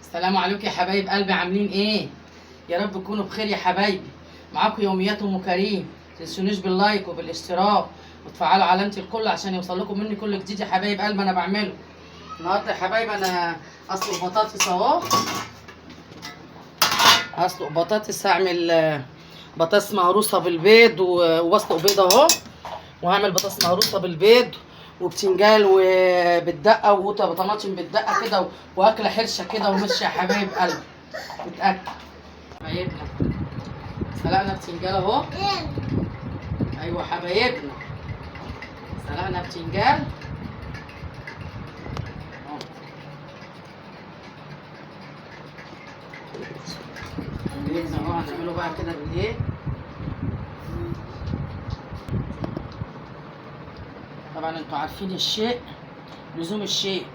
السلام عليكم يا حبايب قلبي، عاملين ايه؟ يا رب تكونوا بخير يا حبايبي. معاكم يوميات ام كريم. متنسونيش بال like وبالاشتراك وتفعلوا علامة الكل عشان يوصل لكم مني كل جديد يا حبايب قلبي. انا بعمله النهارده يا حبايب. انا اسلق بطاطس اهو، هسلق بطاطس، هعمل بطاطس مهروسه بالبيض وبسلق بيض اهو، وهعمل بطاطس مهروسه بالبيض وبتنجال وبالدقه وطماطم بالدقه كده، واكله حرشه كده ومشي يا حبايب قلبي. متاكل حبايبنا، سلقنا بتنجال اهو. ايوه حبايبنا، سلقنا بتنجال اهو. حبايبنا اهو، هنعمله بقى كده بالايه؟ طبعا انتوا عارفين الشيء لزوم الشيء،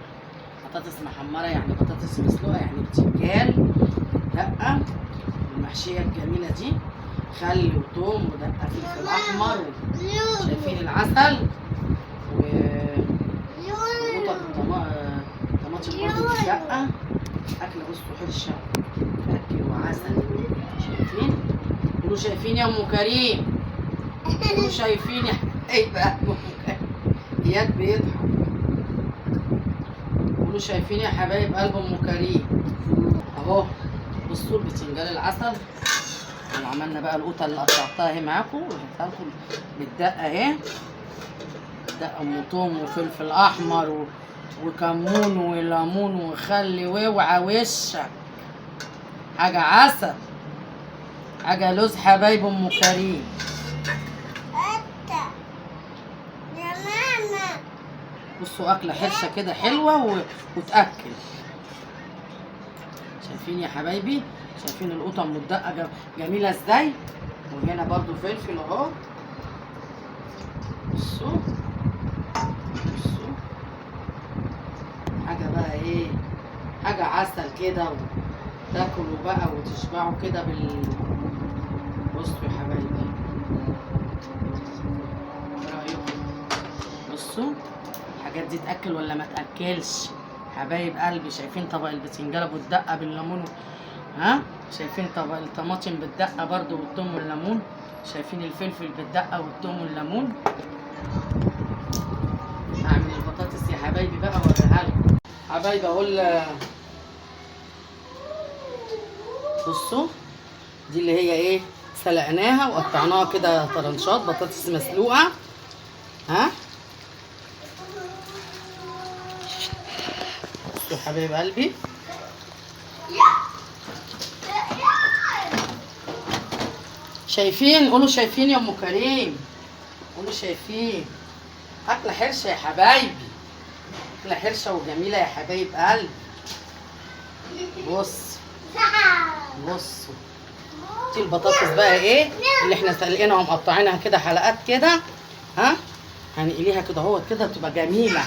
بطاطس محمرة يعني بطاطس مسلوقة يعني بتنجال دقه المحشيه الجميلة دي، خل وثوم ودقة فلفل احمر، شايفين العسل وقطع طماطم برضه بالدقه. اكله بصوا حرشه، اكل وعسل. شايفين؟ قولوا شايفين يا ام كريم، قولوا شايفين يا ايه بقى ام كريم. اياد بيضحك. قولوا شايفين يا حبايب قلب ام كريم اهو. بصوا البتنجان العسل، وعملنا بقى القوطه اللي قطعتها اهي معاكم وجبتها لكم بالدقه اهي، دقه ام توم وفلفل احمر وكمون وليمون وخل واوعى وشك، حاجة عسل، حاجة لوز حبايب ام كريم. بصوا اكله حرشه كده حلوة وتاكل. شايفين يا حبايبي؟ شايفين القطة ام الدقة جميلة ازاي؟ وهنا برضو فلفل اهو. بصوا بصوا حاجة بقى ايه، حاجة عسل كده، وتاكلوا بقى وتشبعوا كده بال. بصوا يا حبايبي، ايه رايكم؟ بصوا الحاجات دي تاكل ولا ما تاكلش حبايب قلبي؟ شايفين طبق البتنجان بالدقه بالليمون، ها؟ شايفين طبق الطماطم بالدقه برضو والثوم والليمون، شايفين الفلفل بالدقه والثوم والليمون. هعمل البطاطس يا حبايبي بقى واوريها لكم حبايبي. اقول بصوا دي اللي هي ايه، سلقناها وقطعناها كده طرنشات، بطاطس مسلوقة. ها بصوا حبايب قلبي، شايفين؟ قولوا شايفين يا ام كريم، قولوا شايفين. اكله حرشه يا حبايبي، اكله حرشه وجميلة يا حبايب قلبي. بص بصوا دي البطاطس بقى ايه اللي احنا سلقينها ومقطعينها كده حلقات كده، ها هنقليها كده اهوت كده بتبقى جميلة.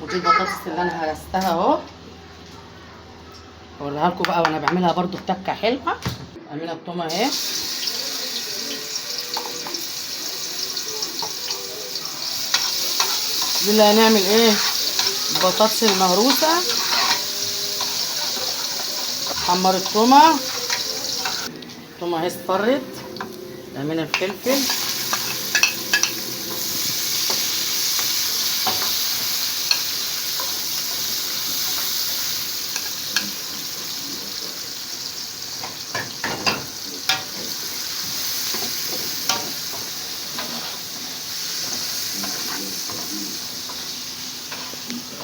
ودي البطاطس اللي انا هرستها اهو، اوريها لكم بقى وانا بعملها برضو بتكه حلوة. اعملها بتومه اهي، دي اللي هنعمل ايه، البطاطس المهروسه. حمر التومه، التومه اهي اصفرت، نعملها الفلفل.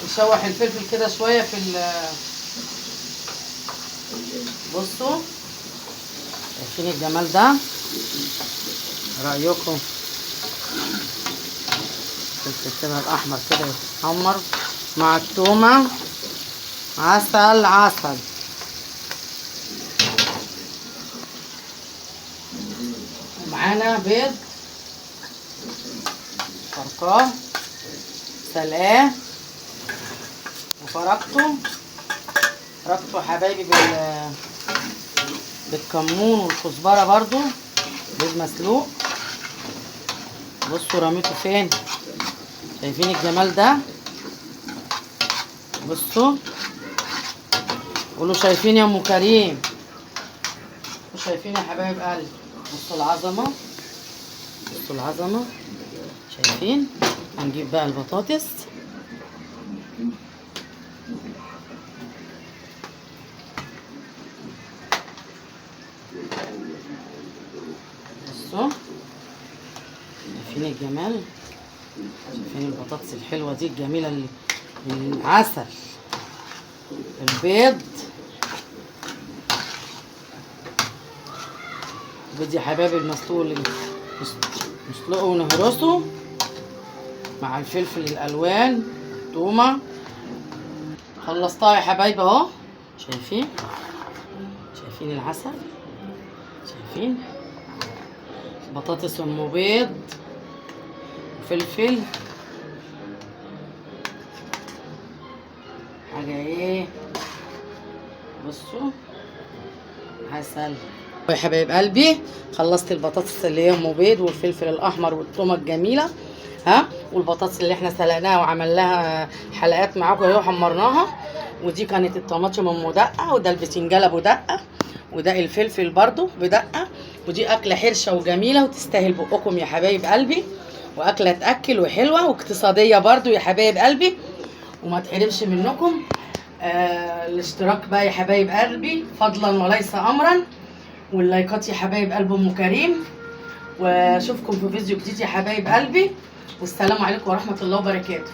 نشوح الفلفل كده شوية في ال. بصوا شايفين الجمال ده؟ رايكم؟ الفلفل كده الاحمر كده يتحمر مع التومه، عسل عسل. ومعانا بيض فركاه سلقاه وفركته، فركته حبايبي بالكمون والكزبره برضو، بيض مسلوق. بصوا رميته فين، شايفين الجمال ده؟ بصوا قولوا شايفين يا ام كريم، شايفين يا حبايب قلبي. بصوا العظمة، بصوا العظمة، شايفين. هنجيب بقى البطاطس. بصوا شايفين الجمال، شايفين البطاطس الحلوة دي الجميلة اللي العسل، البيض. البيض يا حبايبي المسلوق اللي نسلقه ونهرسه مع الفلفل الالوان، التومه. خلصتها يا حبايبي اهو، شايفين، شايفين العسل، شايفين بطاطس ام بيض وفلفل، حاجة ايه. بصوا عسل يا حبايب قلبي. خلصت البطاطس اللي هي ام بيض والفلفل الاحمر والتومه الجميلة، ها، والبطاطس اللي احنا سلقناها وعملناها حلقات معاكم اهي وحمرناها. ودي كانت الطماطم ام دقه، وده البتنجان ابو دقه، وده الفلفل برضو بدقة. ودي اكله حرشه وجميلة وتستاهل بقكم يا حبايب قلبي، واكله تاكل وحلوه واقتصادية برضو يا حبايب قلبي، وما تحرمش منكم. الاشتراك بقى يا حبايب قلبي فضلا وليس امرا، واللايكات يا حبايب قلب ام كريم. واشوفكم في فيديو جديد يا حبايب قلبي، والسلام عليكم ورحمة الله وبركاته.